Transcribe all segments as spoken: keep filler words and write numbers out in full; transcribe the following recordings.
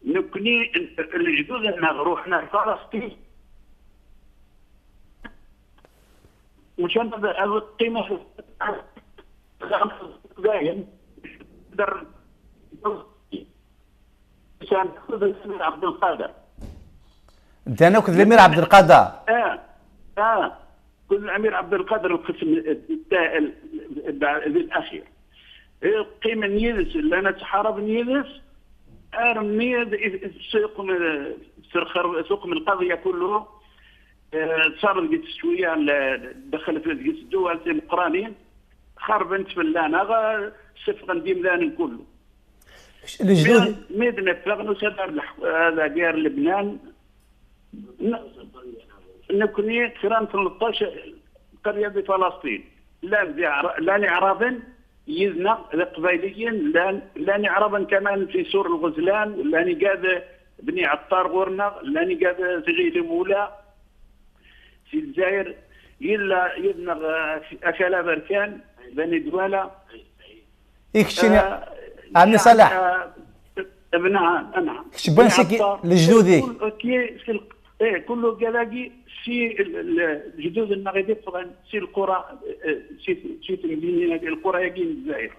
Nekkni, lejdud-nneɣ ruḥen ar Falasṭin. Mačči ad, ad qqimeɣ dayen. Sɛan Ɛebdelqader. Ddan akked Lemir Ɛebdelqader. Ah, ah. Akked Lemir Ɛebdelqader, lqisem, eh, di l'axir. Eh, qqimen yid-s, llan ttḥaraben yid-s, armi d, d, d suq, eh, s lxer-, suq n lqaḍiya kullu, eh, ṣṣar deg-s cwiya, l-, dexlet deg-s ddwal timeqqranin, xerben-tt fell-aneɣ, ssefɣen-d imdanen kullu. Lejdud. Mi d-, mi d-neffeɣ nusa-d ar leḥ-, ar, ar Lebnan, n-, nekkni kra n tleṭṭac qarya di Falasṭin. Llan d Iɛra-, llan Iɛraben yid-neɣ, d Iqbayliyen, llan, llan Iɛraben kaman fi Sur Lɣezlan, llan igad Bni Ɛeṭṭar ɣur-neɣ, llan igad Tɣili Mula, si Lezzayer, yella yid-neɣ, eh, Akal Aberkan, Bani Dwala. I keččini, ah, ɛemmi Ṣaleḥ? Ah, nɛam, nɛam. Kečč n wansi-k lejdud-ik? Kul-, ki-, si l-, eh, kullu galagi, si l-, l-, lejdud-nneɣ i d-iffɣen, si lqura, eh, si, si temdinin, lqura-agi n Lezzayer.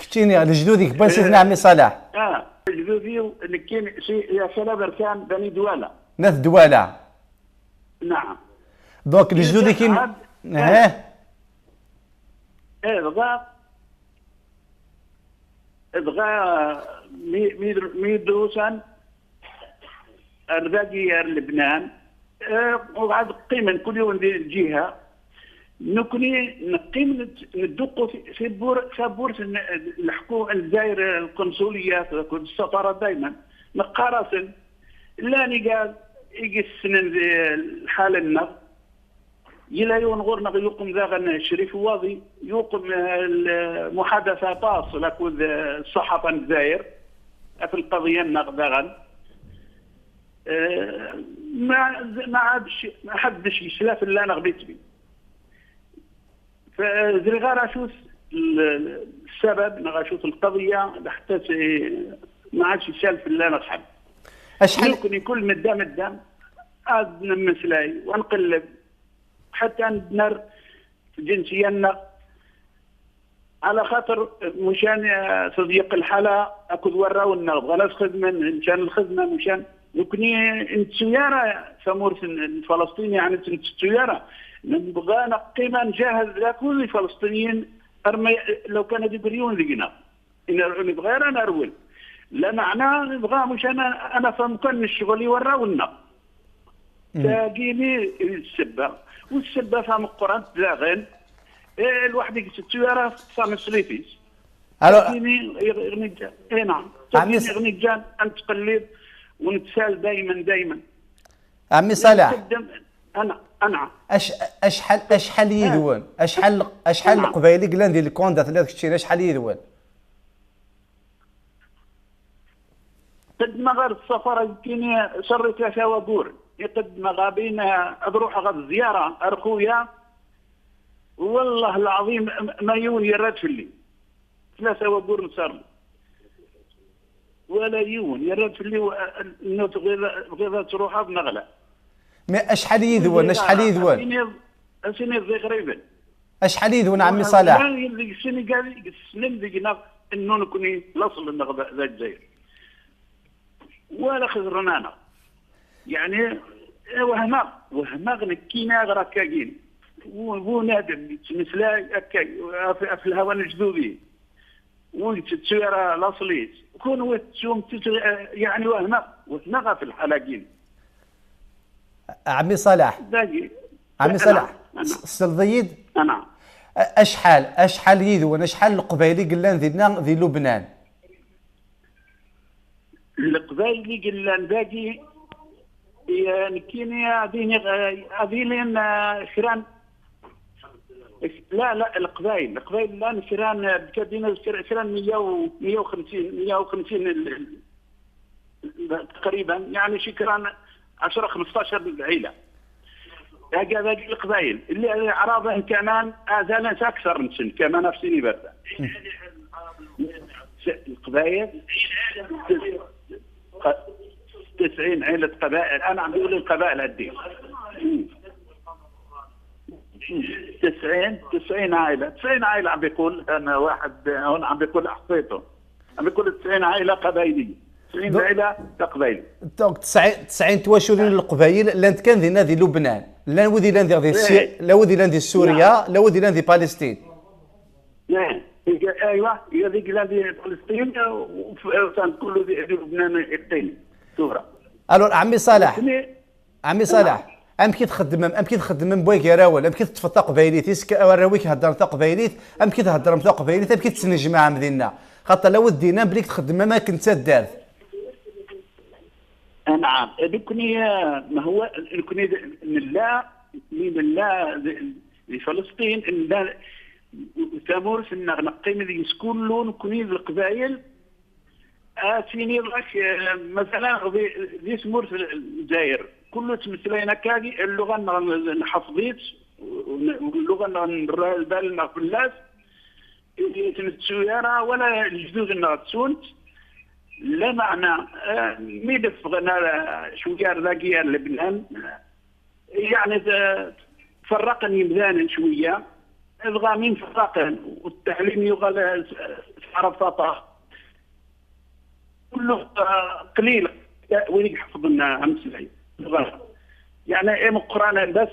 Keččini, lejdud-ik n wansi-ten, eh, ɛemmi Ṣaleḥ? Ah, lejdud-iw, nekkini, si Akal Aberkan, Bani Dwala. N At Dwala. Nɛam. Donc, lejdud-ik im-, eh. Eh, dɣa, dɣa, mi, mi, mi d-usan ar dagi, ar Lebnan, eh, uɣad qqimen kul yiwen di lǧiha. Nekkni neqqim net-, nedduqqu ti-, tibbur-, tawwurt n leḥku-, n Lezzayer, lqunṣuliyat akked ssafara dayman. Neqqar-asen, llan igad i yessnen di lḥal-nneɣ. Yella yiwen ɣur-neɣ yuqem daɣen, Crif Waḍi, yuqem, eh, lmuḥadasa aṭas lakud, eh, ṣṣaḥafa n Lezzayer, ɣef lqaḍiya-nneɣ daɣen. Eh, ma, ma عادش، ما حدش يسلا في الله نغبي تبي. فزري غير أشوف ال-، السبب، نغا أشوف القضية، لحتى سي-، ما عادش يسال في الله نغحب. أشحال؟ ممكن يكون مدام، مدام، عاد نمسلاي ونقلب. حتى ندنر في جنسيتنا، على خاطر مشان تضيق الحالة أكد وراونا، بغانا خدمة، مشان الخدمة، مشان نكني نتسيارة ثمورة الفلسطيني، يعني نتسيارة. نبغى نقيمة نجهز لكل الفلسطينيين، أرمي لو كان دي بريون دينا. إن نبغى أنا نرول. لا معنى نبغى مش أنا، أنا فمكان الشغل يوراونا. تاقيني السبة، والسبة فمقرنت داغن. إيه، الواحد يقصد سيارة صام سليفيس. ألو. تاقيني يغ-، يغني جان. إيه، نعم. تاقيني يغني جان، أنت تقلب ونتسال دايما، دايما. عمي صالح. نقدم، أنا، أنا. أش-، أشحال، أشحال يدون؟ أشحال، أشحال نعم. القبايلي قلان ديال الكوندا ثلاث كتشين، أشحال يدون؟ قد ما غير السفر يمكن شر ثلاثة وقور. يقد ما غابين، آه، أروح غير زيارة أرخويا. والله العظيم م-، ما يون يرد في اللي. ثلاثة وقور نصار. ولا يون يرد في اللي و-، إنه تغيظ-، تغيظ تروح بنغلة. مي أشحال يدون؟ أشحال يدون؟ أسيني، أسيني ذي غريبا. أشحال يدون عمي صالح؟ لا، اللي السنغال يقسم ذينا إنه نكوني الأصل إنه ذا، ذا الجزائر. ولا خزرنا أنا. يعني، وهما، وهما غنكينا غراكاكين. ونادم يتمسلاي هكا في الهوى نجذوبي ويتسويرة لاصليت. كون وتسوم تسري، يعني، وهنا وهنا في الحلاقين. عمي صالح، باقي عمي صالح، سلضيد. انا اشحال اشحال يدون، اشحال القبايلي قلان ذي ذي لبنان؟ القبايلي قلان باقي، يعني، كيني هذيني هذيني شران. لا، لا، القبايل، القبايل لا، نسران بكادينا، نسران مية و مية وخمسين، مية وخمسين ال- ال- تقريبا، يعني، شكرا عشرة خمستاشر عيلة. هكذا القبايل اللي عرابة كمان، آه، زالت أكثر من سن كمان في سني بردة. القبايل تسعين عيلة قبائل، أنا عم بقول القبائل هدي. تسعين، تسعين عائلة، تسعين عائلة عم بيقول، أنا واحد هون عم بيقول أحصيته، عم بيقول تسعين عائلة قبايلية، تسعين عائلة قبايلية. Donc تسعين، تسعين تواشرين القبايل لان كان ذي نادي لبنان، لان ودي لان ذي سي... لا ودي لان ذي سوريا، لا ودي لان ذي فلسطين. لا، ايوه، هذيك لان ذي فلسطين، وكان كله ذي لبنان يقين سورة. الو عمي صالح، عمي صالح، امك تخدم، امك تخدم بويك يا راول، امك تفطق بيليت اسك، راويك هدر ثق بيليت، امك تهدر ثق بيليت، امك تسنجمع مدينه. خاطر لو دينا بليك تخدم ما كنت دارت. نعم، نكني ما هو نكني لا من لا لفلسطين، لا ثامورس النغنقين اللي يسكن كني القبائل. اسيني راك مثلا ذي سمورت الجزائر كله تمثلين كاذي اللغه نحفظيت، اللغه نرى بالنا في الناس. تمتسو يرى ولا الجدود نغتسونت. لا معنى، آه، مي دفغنا شوية ذاكية لبنان، يعني، فرقن يمدانا شوية. الغامين فرقن والتعليم يغلى، عرب فطاح. كله، آه، قليل وين يحفظ لنا أمس العيد. يعني، إيه مقرانا بس،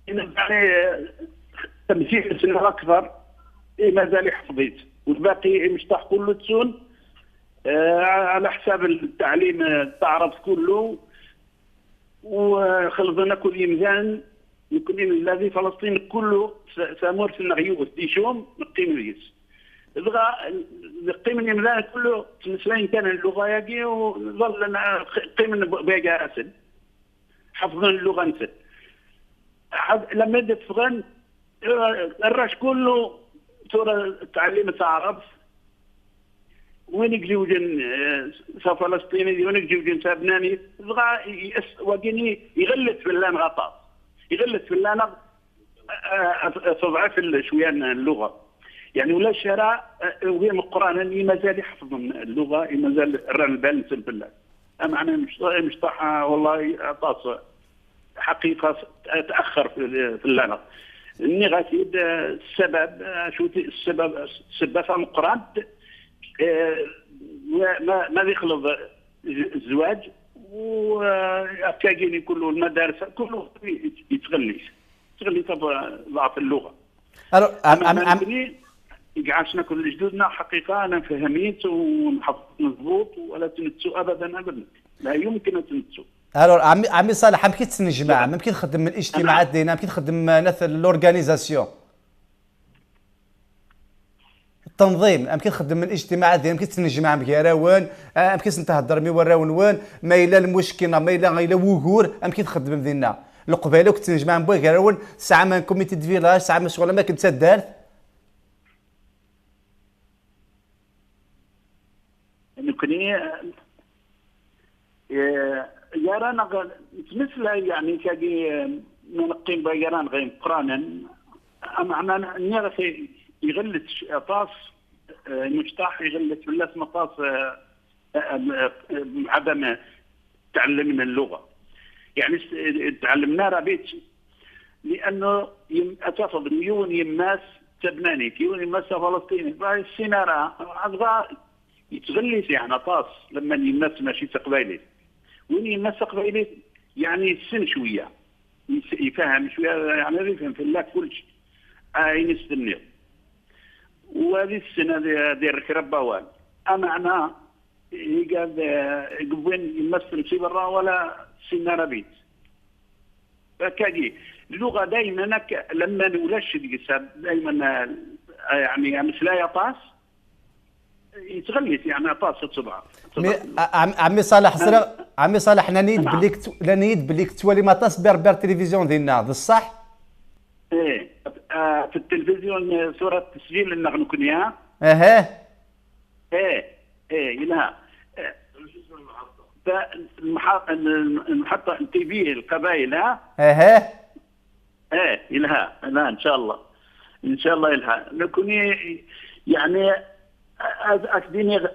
يعني، تمثيل سنة أكثر، إيه مازال يحفظيت. والباقي إيه مشطح كله تسون، آه، على حساب التعليم، آه، تعرف كله. وخلصنا كل يمزان يكون الذي فلسطين كله سامور سنغيوث ديشوم نقيم ريس. دغا نقيم اليمزان كله تمسلين كان اللغة ياكي وظل لنا قيم بيقا أسد. حفظنا اللغة نسد. لما يدفغن الرش كله ثورة تعليم تعرف وين يجوجن، آه، فلسطيني وين يجوجن سابناني. دغا يأس وقيني يغلت في اللان غطاس، يغلت في اللان، آه، آه، تضعف شوية اللغة. يعني، ولا الشراء، آه، وهي مقرانة اللي مازال يحفظ اللغة، مازال الران البال نسب بالله. أما أنا مش، مش طاحة والله أطاس حقيقة تأخر في، في اللغة. إني غاتيد، آه، السبب، آه، شو تي-، السبب، السبب مقرانة، آه، ما، ما يخلط الزواج وكاجيني كله المدارس كله يتغلي، يتغلي ضعف اللغة. Alors, am, am, am, يقعشنا كل جدودنا حقيقة أنا فهميت ونحفظ مضبوط ولا تنتسو أبدا أبدا، لا يمكن أن تنتسو. Alors عمي، عمي صالح، أمكي تسنجمع، أمكي تخدم من الاجتماعات دينا، أمكي تخدم ناث l'organisation. التنظيم، أمكي تخدم من الاجتماعات دينا، أمكي تسنجمع مكيراون، أمكي تهدر مي وراون وين، ما إلا المشكلة، ما إلا غير وغور، أمكي تخدم دينا. القبيلة كنت تسنجمع مكيراون، ساعة ما كوميتي دو فيلاج، ساعة ما شغل ما كنت دارت. نكني، آه، يا رانا نتمثل، يعني، كاقي، آه، نقيم باقي رانا غير قرانا. أما أنا نعرف يغلت أطاس، آه، مشطاح يغلت ولا مطاس، آه، آه، آه، عدم تعلمنا اللغة. يعني، تعلمنا رابيتي. لأنه يم-، أتفضل مليون يماس تبناني، مليون يماس فلسطيني. باي السينارة، أبغى يتغلي سي أنا طاس لما يماس ماشي تقبايلي. وين يماس تقبايلي؟ يعني السن شوية. يس-، يفهم شوية، يعني يفهم في الله كل شيء. آه، ينستني. وهذه السنة دي، دي الركرة باوان. أما أنا، هي قال، آه، قبوين يمثل في برا ولا سنة ربيت. فكاكي، اللغة دايمًا هك-، لما نولاش ديسا، دايمًا، آه، يعني، مثل يا طاس، يتغلس، يعني، طاس الصبح. مي-، ع-، عم-، عمي صالح، زرا-، عمي صالح، لانيد نعم. بليك ت-، لانيد بليك توالي ما طاس بير، بير تلفزيون ديالنا، بصح؟ ايه. آه، في التلفزيون، آه، صورة تسجيل لنا غنكنيا. ايه. ايه، ايه، يلها. آه، فالمح-، المحطة تي في القبائل، ها؟ ايه. ايه، يلها، لا، ان شاء الله. ان شاء الله يلها. نكوني، يعني، أ-، أ-، أكديني غ-،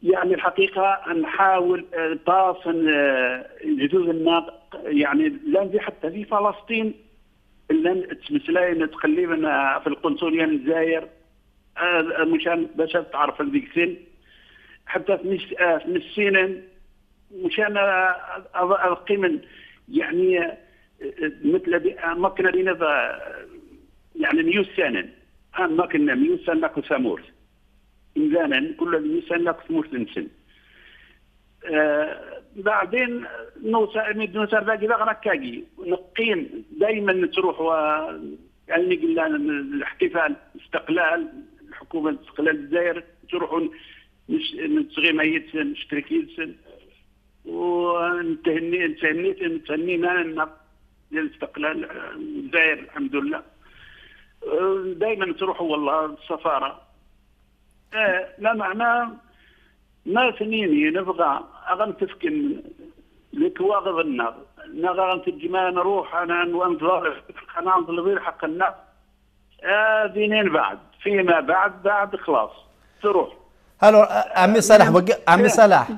يعني الحقيقة نحاول، آه، طاس، آه، جدودنا، يعني لا نزي حتى في فلسطين، لن تمسلاين تقليبا، آه، في القنصلية الجزائر، آه، مشان باش تعرف هذيك السن، حتى في نس-، آه، في نسينن، مشان، آه، أ-، أ-، أقيمن، يعني، آه، مثل بي-، آه، ما كنا لينا ف-، يعني ميوسانن، آه، ما كنا ميوسان ناكو ثمورت. إنزانا كل ميوسان ناكو ثمورت نسن. آه، بعدين نوصل، نوصل باقي لا غنكاكي. نقيم دايمًا تروح و-، يعني قلنا الاحتفال استقلال، الحكومة استقلال الجزائر، تروحوا نش-، نتغيما يتسن، نشترك يتسن، ونتهني، نتهني، نتهني معنا ديال الاستقلال، آه، الجزائر الحمد لله. آه، دايمًا تروحوا والله السفارة. آه، لا معنى ما ثنيني نبغى أغن تفكن لك واغض النار، نغا تجمع نروح أنا وأنت ضارب، أنا أنطلب حق النار. آه، دينين بعد، فيما بعد، بعد خلاص تروح. الو، آه، عمي صالح، وق-، عمي صالح،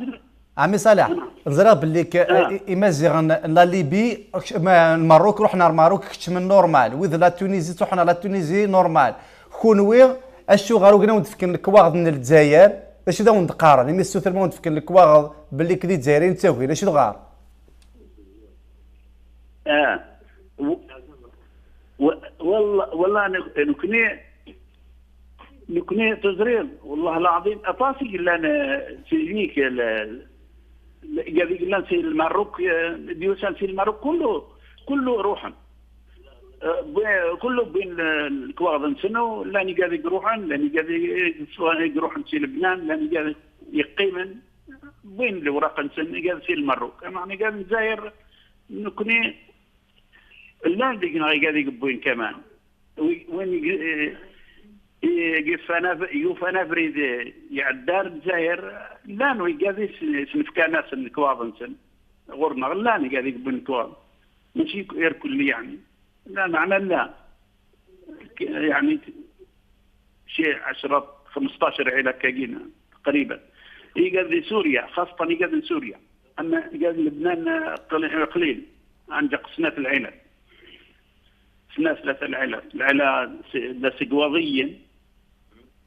عمي صالح، نزرا بلي ك-، آه. إ-، إمازيغن لا ليبي، كش-، ما، الماروك، رحنا الماروك، كتش من نورمال، وإذا لا تونيزي، تروحنا لا تونيزي نورمال. كونوي، أشو غارو قلنا ونتفكن الكواغ من الجزائر، أشو دا ونتقارن، إمي السوثر ما ونتفكن الكواغ بلي كدي جزائرين تساوي، أشو دغار؟ آه. و-، و-، والله، والله نك-، نكني، نكني تزرير، والله العظيم، أطاسي لنا سينيك، ال-، ال-، قاعد يقول لنا في الماروك، آه، ديوسان في الماروك كله، كله روحا. آه، ب-، كله بين ال-، الكواغ نسنو، لاني قاعد يروحن، لاني قاعد يروحن في لبنان، لاني قاعد يقيمن، بين الوراق نسن، قاعد في الماروك. أما أنا قاعد نزاير، نكني لا، ديك نهار قاعد يقبوين كمان. وي-، وين يق-، إيه، يقف أنا ف-، يوف أنا فريد، إيه، يعدار الجزائر. لا، نوي قاعد يس-، يسنف كان ناس الكواض نسن. غورنا غلاني قاعد يقبل الكواض. ماشي ك-، غير كل يعني. لا، معنى لا. ك-، يعني، شي عشرة، خمستاش عيلة كاينة تقريبًا. يقعد في سوريا، خاصة يقعد في سوريا. أما يقعد لبنان قليل، قليل. عن جق سنة العيلة. سنة ثلاثة العيلة. العيلة س-، لا سقواضيين.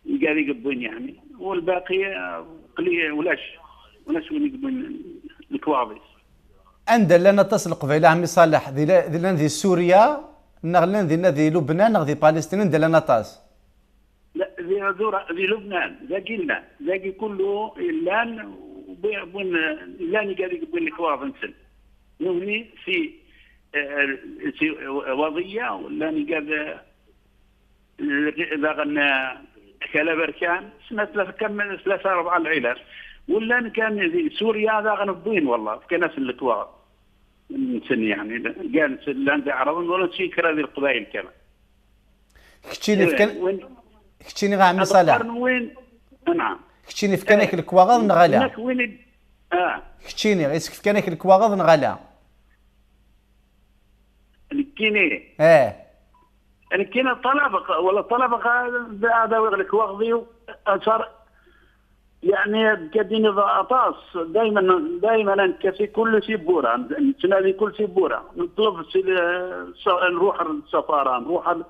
يقعد يقبون يعني. والباقي، آه، قليل، ولاش. ولاش وين يقبون الكواضي. Anda llan aṭas n Leqbayel, a ɛemmi Ṣaleḥ, di la-, di llan di Surya, neɣ llan dinna di Lubnan, neɣ di Palestine, anda llan aṭas? لا، ذي، ذورا، ذي لبنان، ذاكي لنا، ذاكي كله لان، وبين، بين، لان قاعد يقبل الكواغ نسن. نهني في، آه، في وضية، ولان قاعد، آه، ذا غنى كلا بركان، سنة ثلاثة، كم، ثلاثة أربعة العيلات. ولان كان ذي سوريا، ذا غنبين والله، في ناس الكواغ نسن يعني، قال نسن لان ذي عرب، ولا شي كرا ذي القبائل كمان. Keččini إيه، fkan-, وين؟ Keččini a ɛemmi Ṣaleḥ. أذكر وين؟ نعم. Keččini fkan-ak إيه. Lekwaɣeḍ neɣ ala? هناك وين ال-، آه. Keččini, est-ce que fkan-ak lekwaɣeḍ neɣ ala? الكيني. إيه. الكيني الطلبة، ولا الطلبة هذا ويغ لك واخذي أثر. يعني، كديني أطاس، دايمًا، دايمًا نكفي كل سيبورة، نتنادي كل سيبورة، نطلب سي-، نروح للسفارة، نروح ال-،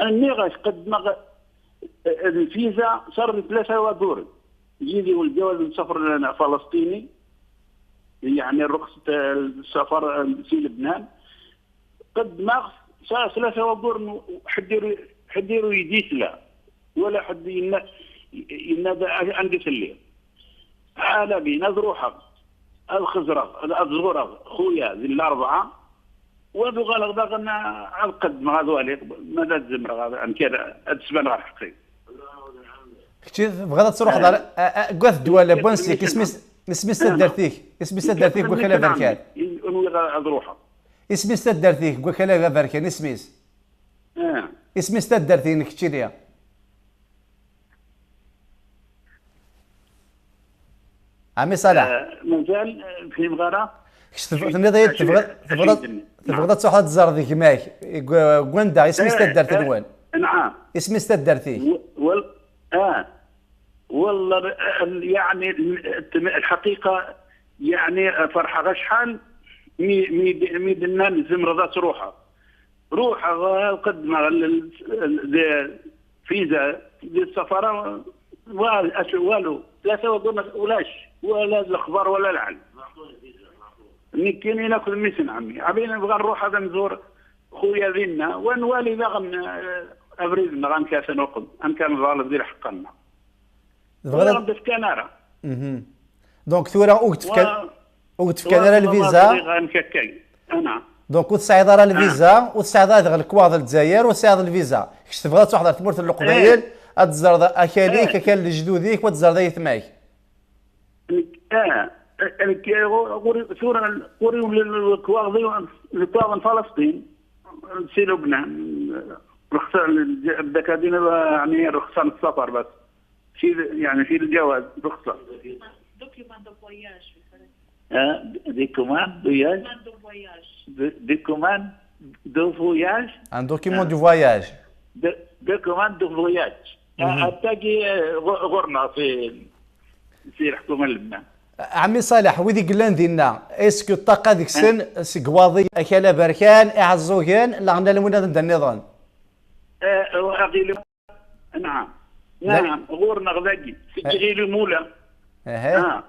النيغة قد ما غ-، الفيزا صار ثلاثة وابور. يجي والجواز نسافر لنا فلسطيني. يعني رخصة السفر في لبنان، قدمغ ثلاثة وقرن حديرو، حديرو يديتلا، ولا حد ينا-، ينادى عندي في الليل. على بينا ذ روحغ، ذ خزرغ، ذ زغرغ، خويا ذي الأربعة، وذو غالغ داغن عاد قدمغ ذو عليك، ماذا تزمرغ هذا أم كذا، هاد السبان غير حقي. Kečči tebɣiḍ ad truḥeḍ ɣer, a, a, gwa tedwala n wansi-k, isem-is, isem-is taddart-ik, isem-is taddart-ik deg wakal aberkan. Nwiɣ ad ruḥeɣ. Isem-is taddart-ik deg wakal aberkan, isem-is? Isem-is taddart-inek keččini? Ɛemmi Ṣaleḥ. Mazal, fhimeɣ ara. Kečč teb-, tenniḍ-iyi-d tebɣiḍ, tebɣiḍ, tebɣiḍ ad truḥeḍ ad tẓerreḍ gma-k deg, deg wanda, isem-is taddart-nwen? Nɛam. Isem-is taddart-ik? Wal-, ah. Wallah, يعني، الحقيقة، يعني، فرحة غا شحال مي، مي، مي دنا نزمر ذا روحها. روحها غا قد ما ال-، ال-، ال-، فيزا ديال السفارة، وال-، أش-، والو. لا سوا قلنا ولاش، ولا الأخبار ولا العلم. نكيني ناكل ميسن عمي. عبينا نبغى نروح هذا نزور خويا دينا، ونوالي ذا غن-، أبريد نغان كاسن وقم. أم كان ظالم ذي الحق لنا. Tebɣiḍ ad... Ur aɣ-d-fkan ara. Donc tura ur k-d-fkan, ur k-d-fkan ara lviza. Donc ur tesɛiḍ ara lviza, ur tesɛiḍ ara dɣa lekwaɣeḍ n Lezzayer, ur tesɛiḍ lviza. Kečč tebɣiḍ ad truḥeḍ ɣer tmurt n Leqbayel, ad teẓreḍ akal-ik, akal n lejdud-ik, u ad teẓreḍ ayetma-k. Nekk, ah, nekk, ɣur-, tura, ɣur-i lekwaɣeḍ, lekwaɣeḍ n Falasṭin, si Lubnan, rexsa, dakadina, يعني رخصة السفر بس. في، يعني في الجواز رخصة. Document de voyage في الفرنسي. آه، document de voyage. Document de voyage. Un document de voyage. Document de voyage. آه، التاقي، آه، غ-، غرنا في، في الحكومة لبنان. عمي صالح، ويدي قلان دينا، est-ce que الطاقة ديك سن سقواضي أكل بركان إعزوغن لغنا لمنا ذن النظام؟ آه، أغيلو. نعم. نعم، غورنا غداكي. سجلي لي مولا. آه.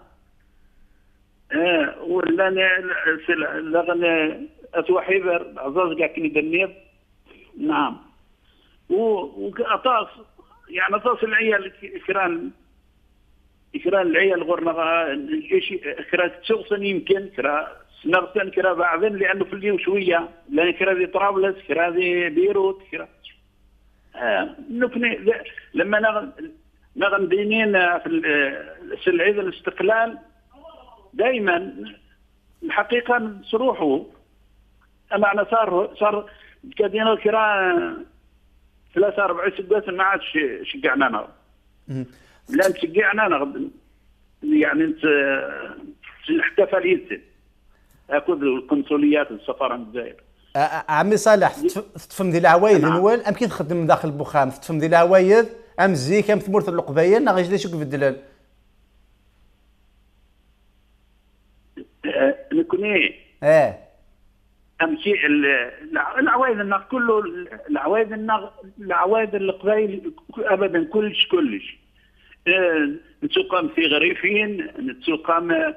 آه، ولا ن-، سل-، لا غن-، أتوحيبر، عزاز كاع كني دنيب. نعم. و-، وك-، أطاس، يعني أطاس العيال ك-، كران، كران العيال غورنا غا-، إيش، كرا تسوسن يمكن، كرا سنغسن، كرا بعضن، لأنه في اليوم شوية، لأن كرا ذي طرابلس، كرا ذي بيروت، كرا آه، نكني ل-، لما نغ-، نغم دينين، آه، في ال-، آه، في العيد الاستقلال، دايمًا الحقيقة نسروحوا. أما أنا صار، صار كدينا كرا ثلاثة أربع سنوات ما عادش شجعنا نغ. لا، نشجعنا نغ، يعني، نت-، نحتفل يزن. أكد القنصليات، السفارة من الجزائر. A, a, a ɛemmi Ṣaleḥ, teṭṭf-, teṭṭfem di leɛwayed-nwen, amek i txeddmem daxel n wexxam? Teṭṭfem di leɛwayed, am zik, am tmurt n Leqbayel, neɣ d acu i ibeddlen? Eh, nekni. Eh. Amek i, l-, leɛwayed-nneɣ, kullu, leɛwayed-nneɣ, leɛwayed n Leqbayel, abadan, kullec, kullec. Eh, nettuqam tiɣrifin, nettuqam, eh,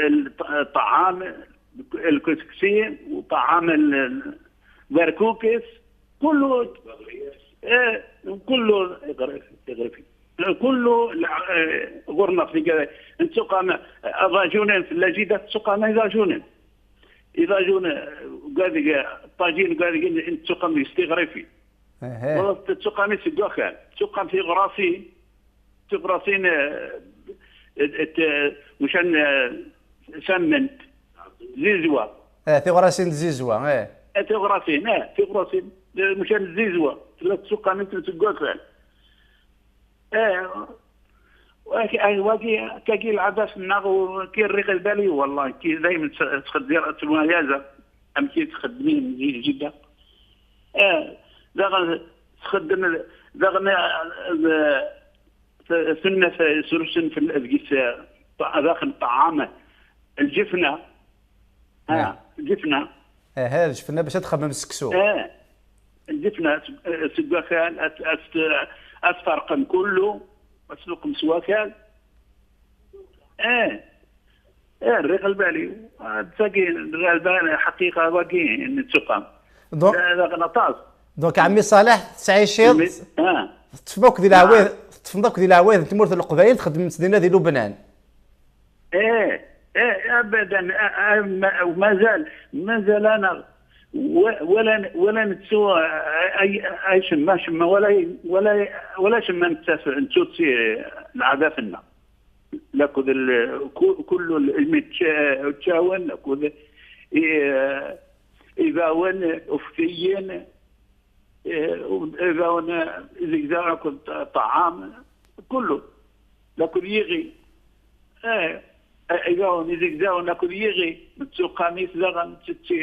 الط-، الطعام، الكسكسي، وطعام ال-، ال-، البركوكس، كله، آه، كله يغرف-، يغرف. كله الع-، آه، غرنا في كذا. انتو قام أضاجونين في اللاجئة، انتو قام أضاجونين. إضاجون، آه، قاعد يق-، طاجين، قاعد يق-، انتو قام يستغرفي. والله انتو قام يسقوا خير. انتو قام في غراسي. Tiɣrasin, eh, eh, eh, مشان, eh, سمنت زيزوة. Eh, tiɣrasin n Zizwa, eh. Eh, tiɣrasin, eh, tiɣrasin, eh, مشان زيزوة. Tella tsuqqa n tsuqqa. Eh, wagi, eh, wagi, kagi lɛadat-nneɣ, u ki rriɣ lbali, والله, ki daymen tt-, ttxeddiṛ, ttwayaza, amek i ttxeddmin di Jidda. Eh, daɣen txeddem, daɣen, eh, ت-، تنة سرسن في ال-، ديك الس-، ط-، داخل الطعام. الجفنة. ها، آه. الجفنة. آه، ها، الجفنة باش تخمم السكسو. آه. الجفنة، آه، سكاكال، أت-، أت-، أتفرقن كله، أسلق مسواكال. آه. Eh, rriɣ lbal-iw. Ah, d tagi, rriɣ lbal, ḥaqiqa wagi, nettuqam. Donc, Da, daɣen aṭas. donc ɛemmi Ṣaleḥ, tettɛiciḍ, Ah, teṭṭfem akk di leɛwayed, teṭṭfem akk di leɛwayed n tmurt n Leqbayel, txeddmem dinna di Lubnan. eh, eh, abadan, ah, ah, ma- mazal, mazal-aneɣ, wa- wala, wala nettu, ah, ay, ay, cemma, cemma, wala, wala, wala cemma nettas-, nettutti, eh, leɛdat-nneɣ. Lakked l-, ku-, kullu l-, lmeččawen, akked i-, ibawen, uftiyen, eh, ibawen, eh, izegzawen akked ṭṭɛam, kullu. Lakked yiɣi. Eh, ibawen, izegzawen akked yiɣi, nettuqam-it daɣen, tetti.